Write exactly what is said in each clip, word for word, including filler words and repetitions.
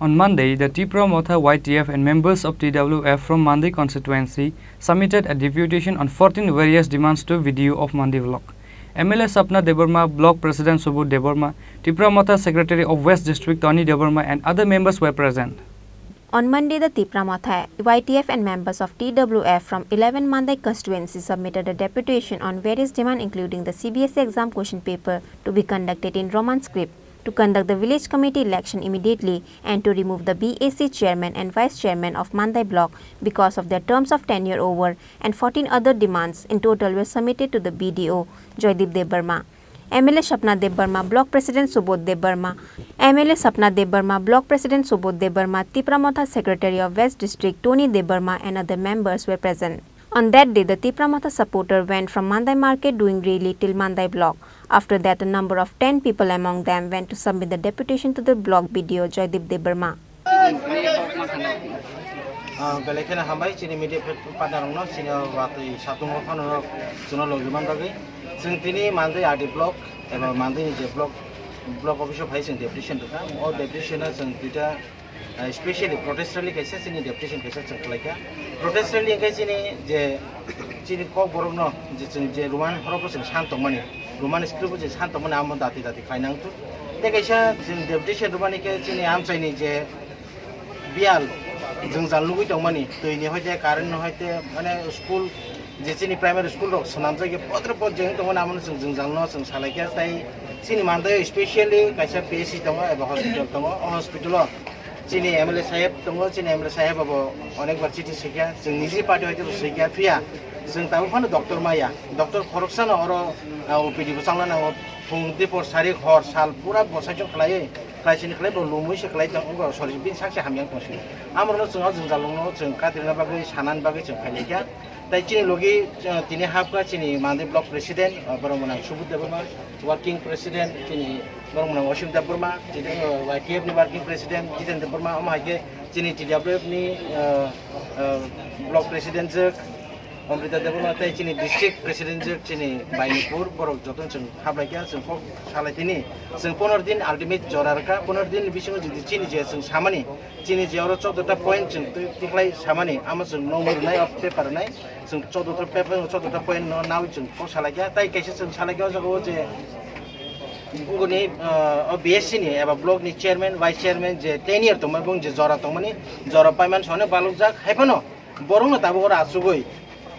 On Monday, the Tipra Motha Y T F and members of T W F from Mandai constituency submitted a deputation on fourteen various demands to B D O of Mandai block. M L A Sapna Debbarma, Block President Subodh Debbarma, Tipra Motha Secretary of West District Tony Debbarma and other members were present. On Monday, the Tipra Motha, Y T F and members of T W F from eleven Mandai constituency submitted a deputation on various demands including the C B S E exam question paper to be conducted in Roman script, to conduct the village committee election immediately and to remove the B A C chairman and vice chairman of Mandai block because of their terms of tenure over, and fourteen other demands in total were submitted to the B D O Joydeep Debbarma. M L A Sapna Debbarma, Block President Subodh Debbarma, M L A Sapna Debbarma, Block President Subodh Debbarma, Tipra Motha Secretary of West District Tony Debbarma and other members were present. On that day, the Tipra Motha supporter went from Mandai Market doing rally till Mandai block. After that, a number of ten people among them went to submit the deputation to the block B D O Joydeep Debbarma. Ah, belai kheno hambai chini media partner rokno, chini watwi satung rok phano chwngno logi man bagwi. Chwng tini Mandai R D block eba Mandai ni je block, block office o phai chwng deputation rwkha. O deputation o chwng duita, ah, specially protest rally kaisa, chini deputation kaisa chwng khlaikha. Protest rally hwnkhe chini je, chini kok borokno je chwng je Roman horokbo chwng san tongmani, Roman script bo chwng san tongmani, amo dati dati khlainang thung. Tei kaisa chwng deputation rwmani khe chini amchaini je biyal jwngjal nugwi tongmani, twi ni hoite, current ni hoite, mane school, je chini primary school rok swnamjak ya, bothro bo jeng tongmani, amono chwng jwngjal no chwng salaikha. Tai chini Mandai o specially kaisa P H C tongo eba hospital tongo, o hospital o chini M L A saheb tongo, chini M L A saheb abo onek bar chithi swikha, chwng niji party hoite bo swikha, phiya chwng tabuk phano doctor maya, doctor khoroksa no oro, ah, O P D bwsakna nango, phung dipor sari hor sal pura bwsai chwng khlaiwi. Khlai sini khlai bo lumui se khlai tong, wngkha, sorry, bini sak se hamya wng tong sini. Amorokno chwng o jwngjal rokno chwng katirna bagwi, sanani bagwi chwng phai laikha. Tai chini logi, eh, tini hapkha chini Mandai block president, eh, borok mwnang Subodh Debbarma, working president chini borok mwnang Osim Debbarma, chini, eh, Y T F ni working president Jiten Debbarma, omo hai khe chini T W F ni, eh, eh, block president jwk, Amrita Debbarma tei chini district president je chini Bainipur, borok jotono chwng hablai kha, chwng kok salai tini. Chwng pondro din ultimate jora rwkha, pondro din ni bisingo jodi chini je chwng samani, chini je oro choudo ta point chwng twi-, tikhlai samani, amo chwng nokmung rwnai, o paper rwnai, chwng choudo ta paper, choudo ta point no nawi chwng kok salai kha. Tai kaisa chwng salai kha o jaga o je boni, ah, o B S C ni eba block ni chairman, vice chairman je ten year tongmani, bong je jora tongmani, jora paiman sone balukjak, hai phano borokno tabuk oro achugwi,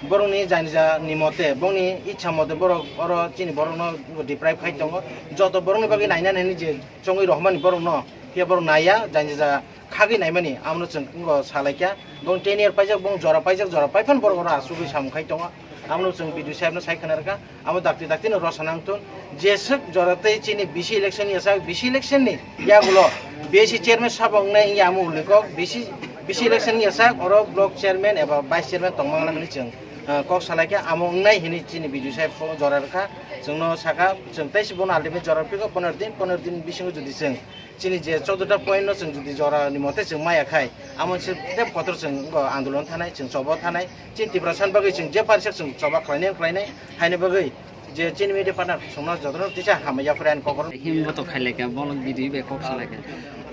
borokni janija ni mote, bongni ichha mote borok oro chini borokno deprive khai tongo. Joto borokni bagwi naina nini je chongwi rohormani borokno, phiya borok naiya, janija khagwi naimani, amono chwng wngkha salaikha. Bong ten year paijak, bong jora paijak, jora paiphano borok oro achugwi samung khai tongo. Amono chwng B D O sahebno sai khna rwkha. Abo dakti dakti no rwsa nang thun. Jeswk jora tei chini B C election ni sak, B C election ni yagulo B C chairman sabo wngnai wngya amo ulikok, B C, B C election ni sak oro block chairman eba vice chairman tongma nang hinwi chwng, ah, kok salai khe amo wngnai hinwi chini B D O saheb jora rwkha. Chwngno sakha, chwng tei se bono ultimate jora rwphikha, pondro din, pondro din bisingo jodi chwng chini je choudo ta point no chwng jodi jora ni mote chwng maya khai, amo se tei kotor chwng wngkha andolon thanai, chwng choba thanai, chini Tiprasa ni bagwi chwng je parisok chwng choba khlainai, khlainai, haini bagwi je chini media partner chwngno jotono tisa hamya phre ani kokoro. Him boto khailai kha, bolok bidi bai kok salai kha.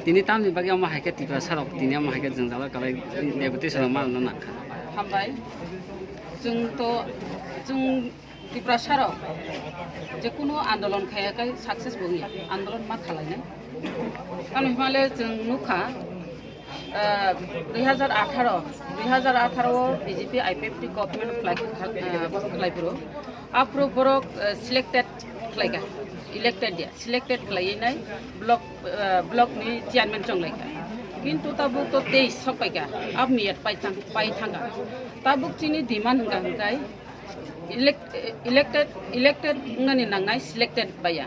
Tini tamni bagwi omo hai khe Tiprasa rok tini omo hai khe jwngjalo kwlai deputation rok manna nang kha. Hambai. Chwng to, chwng Tiprasa rok je kunu andolon khaya khe success bo wngya, andolon ma khalainai. Tamni hwnba le chwng nukha, ah, dui hazar atharo, dui hazar atharo o B J P I P F T government khlai, ah, khlai phuru. Aphuru borok, ah, selected khlaikha, elected ya, selected khlaiwi nai block, ah, block ni chairman chonglaikha. Kintu tabuk to teis sok paikha, ap miyat pai thang, pai thangkha. Tabuk chini demand hwnkha hwnkhe elect-, elected, elected wngnani nangnai, selected baya.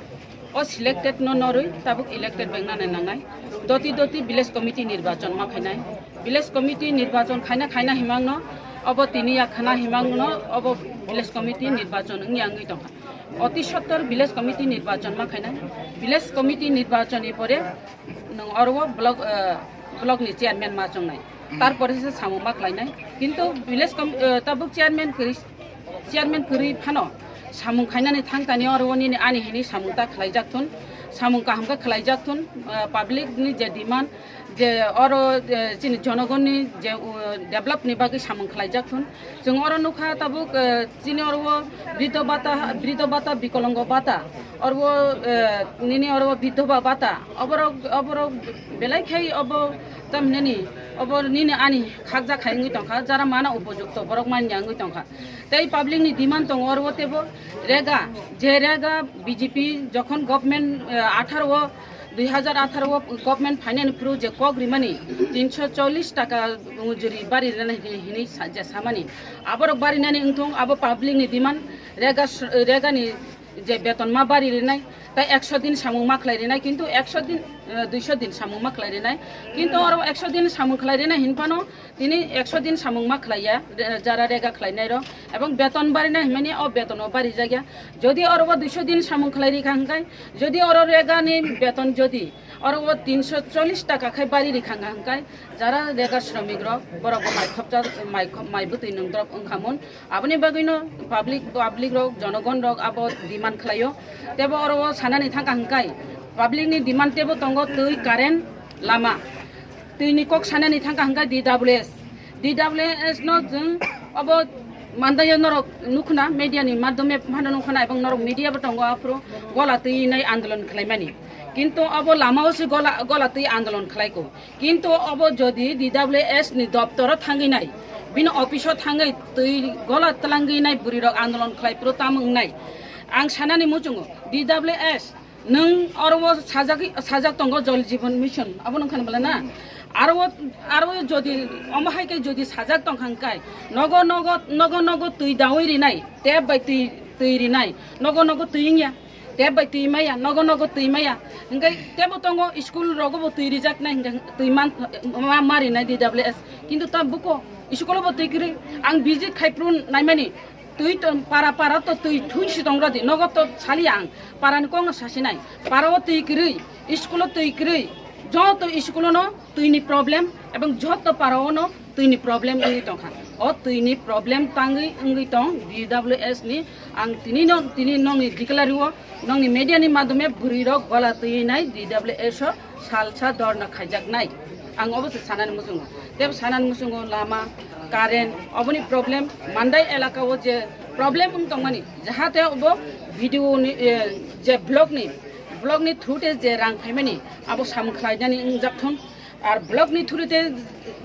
O selected no norwi tabuk elected bai wngnani nangnai. Doti doti village committee nirbachon ma khainai. Village committee nirbachon khaina khaina himangno obo tini ya khana himangno obo village committee nirbachon wngya wngwi tongkha. Oti sottor village committee nirbachon ma khainai. Village committee nirbachon ni pore nwng oro o block, eh, block ni chairman ma chongnai. Tarpore se samung ma khlainai. Kintu village com-, eh, tabuk chairman kwrwi, chairman kwrwi phano samung khainani thang tani oro o nini ani hini samung ta khlaijak thun, samung kaham khe khlaijak thun, eh, public ni je demand, Je oro, eh, chini jonogonni je, uh, develop ni bagwi samung khlaijak thun. Chwng oro nukha tabuk, eh, chini oro o brido bata, brido bata, bikolongo bata, oro o, eh, nini oro o bidhoba bata. Oborok, oborok belai khai obo tamhinani, obo nini ani khakjak khai wngwi tongkha, jara mana upojukto borok manya wngwi tongkha. Tei public ni demand tongo oro o teibo rega, je rega B J P jokhon government, eh, atharo o dui hajar atharo o government phainani phuru je kok rimani tinsho chollish taka mujuri bari rina hinwi sa-, je samani. Aborok barinani wngthung, abo public ni demand, rega s-, rega ni je beton ma bari rinai, tai ekso din samung ma khlai rinai, kintu ekso din, eh, duiso din samung ma khlai rinai. Kintu oro ekso din samung khlai rinai hinphano tini ekso din samung ma khlaiya, re-, jara rega khlainai rok, ebong beton barinai hinmani o beton o bari jakya. Jodi oro o duiso din samung khlai rikha hwnkhe, jodi oro rega ni beton jodi oro o tinsho chollish taka khai bari rikha hwnkhe, jara rega shramik rok borok bo mai khopjak, mai khop-, mai bwtwi nwng drop wngkha mun. Aboni bagwino public, public rok, jonogon rok abo demand khlaio. Tebo oro o sanani thangkha hwnkhe public ni demand tebo tongo twi, current, lama. Twi ni kok sanani thangkha hwnkhe D W S. D W S no chwng obo mandaio norok nukhna, media ni madhyome phano nukhna, ebong norok media bo tongo aphuru gola twi nai andolon khlaimani. Kintu obo lama o se gola, gola twi andolon khlaiko. Kintu obo jodi D W S ni doptoro thangwi nai, bini office o thangwi twi gola twlangwi nai bwrwi rok andolon khlai phuru tamo wngnai. Ang sanani muchungo D W S Nwng oro o sajagwi, sajak tongo Jal Jeevan Mission, abo nung khana bwla na? Aro o, aro o jodi omo hai khe jodi sajak tong kha hwn kai, nogo, nogo, nogo, nogo twi daui rinai, tap bai twi, twi rinai, nogo, nogo twi wngya, tap bai twi maya, nogo, nogo twi maya. Hwnkhe tebo tongo school rogo bo twi rijak nai, hwnkhe twi man, ma, ma rinai D W S. Kintu ta buko school o bo twi kwrwi, ang visit khai phuru naimani, twi to para para to twi thwi si tong rodi, nogo to sali ang, para ni kok no sasi nai, para o twi kwrwi, school o twi kwrwi, joto school o no twi ni problem, ebong joto para o no twi ni problem wngwi tong kha. O twi ni problem tangwi wngwi tong D W S ni, ang tini no, tini nong ni declare o, nong ni media ni madhyome bwrwi rok gola twi nai D W S o salsa dorna khaijak nai. Ang obo se sanani muchungo. Tebo sanani muchungo lama, current, oboni problem, Mandai elaka o je problem wng tongmani, jahate obo B D O ni, eh, je block ni, block ni through te je rang phaimani, abo samung khlainani wngjak thung. Ar block ni through te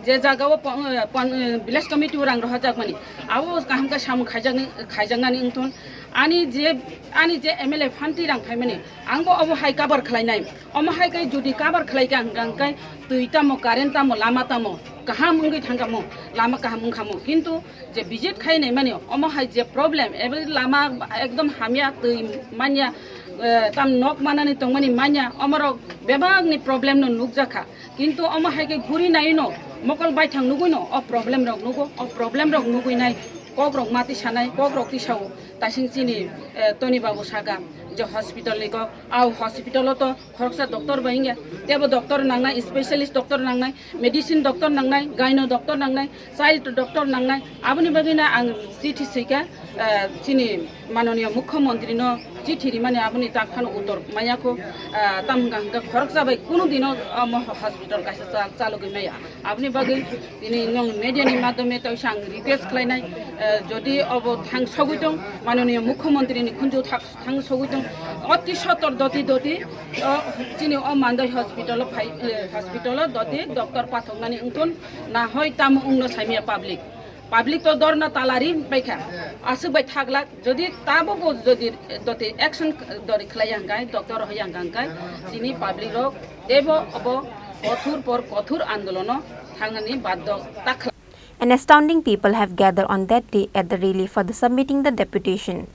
je jaga o pon-, pon-, village committee o rang rohorjak mani, abo kaham khe samung khaijak, khaijaknani wng thung. Ani je, ani je M L A phanti rang phaimani, ang bo obo hai cover khlainai. Omo hai khe jodi cover khlai kha hwnkha hwnkhe twi tamo, current tamo, lama tamo kaham wngwi thang kha mo, lama kaham wng kha mo. Kintu je visit khai nai mani omo hai je problem, ebe lama ekdom hamya, twi manya, eh, tam nok manani tongmani manya, omorok bebakni problem no nukjak kha. Kintu omo hai khe guri nai no mokol baithang nugui no o problem rok nugo, o problem rok nugui nai kok rok ma tisanai, kok rok tisao. Tasing chini, eh, Tony Babu saka je hospital ni kok, au hospital o to khoroksa doctor bai wngya, tebo doctor nangnai, specialist doctor nangnai, medicine doctor nangnai, gyno doctor nangnai, child doctor nangnai. Aboni bagwi no ang chithi swikha, eh, chini manoniya mukhyamantri no chithi rimani, aboni tak phano uttor maya kho, eh, tam hwnkha hwnkha khoroksa bai kunu dino omo hospital kaisa cha-, chalogwi maya. Aboni bagwi tini nwng media ni madhyome tei ang request khlainai, eh, jodi obo thang sogwi tong, manoniya mukhyamantri ni khunju thak-, thang sogwi tong, oti sotor doti doti, o, chini o Mandai hospital o phai, eh, hospital o doti doctor pathoknani wngthun, na hoi tamo wngno saimaya public. Public to dorna talari baikha, aswk bai thaglak, jodi tabuk o jodi doti action dori khlaiya hwnkhe, doctor hoiya hwnkhe, chini public rok teibo obo kothur por kothur andolono thangnani baddo ta khlai. An astounding people have gathered on that day at the rally for the submitting the deputation.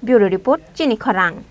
Bureau report, Chini Khorang.